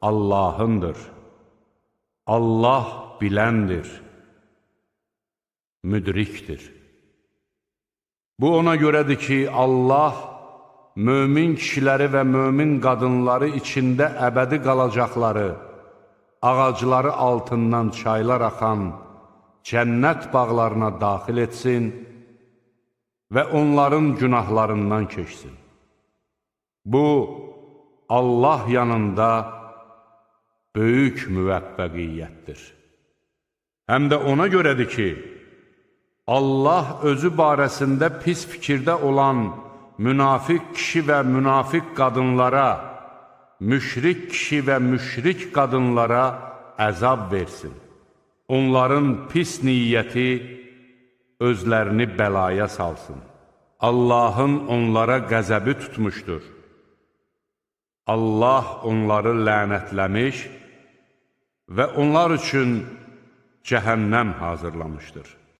Allahındır. Allah biləndir, müdrikdir. Bu ona görədir ki, Allah mömin kişiləri və mömin qadınları içində əbədi qalacaqları, ağacları altından çaylar axan cənnət bağlarına daxil etsin və onların günahlarından keçsin. Bu, Allah yanında böyük müvəffəqiyyətdir. Həm də ona görədir ki, Allah özü barəsində pis fikirdə olan münafiq kişi və münafiq qadınlara, müşrik kişi və müşrik qadınlara əzab versin. Onların pis niyyəti özlərini bəlaya salsın. Allahın onlara qəzəbi tutmuşdur. Allah onları lənətləmiş və onlar üçün cəhənnəm hazırlamışdır.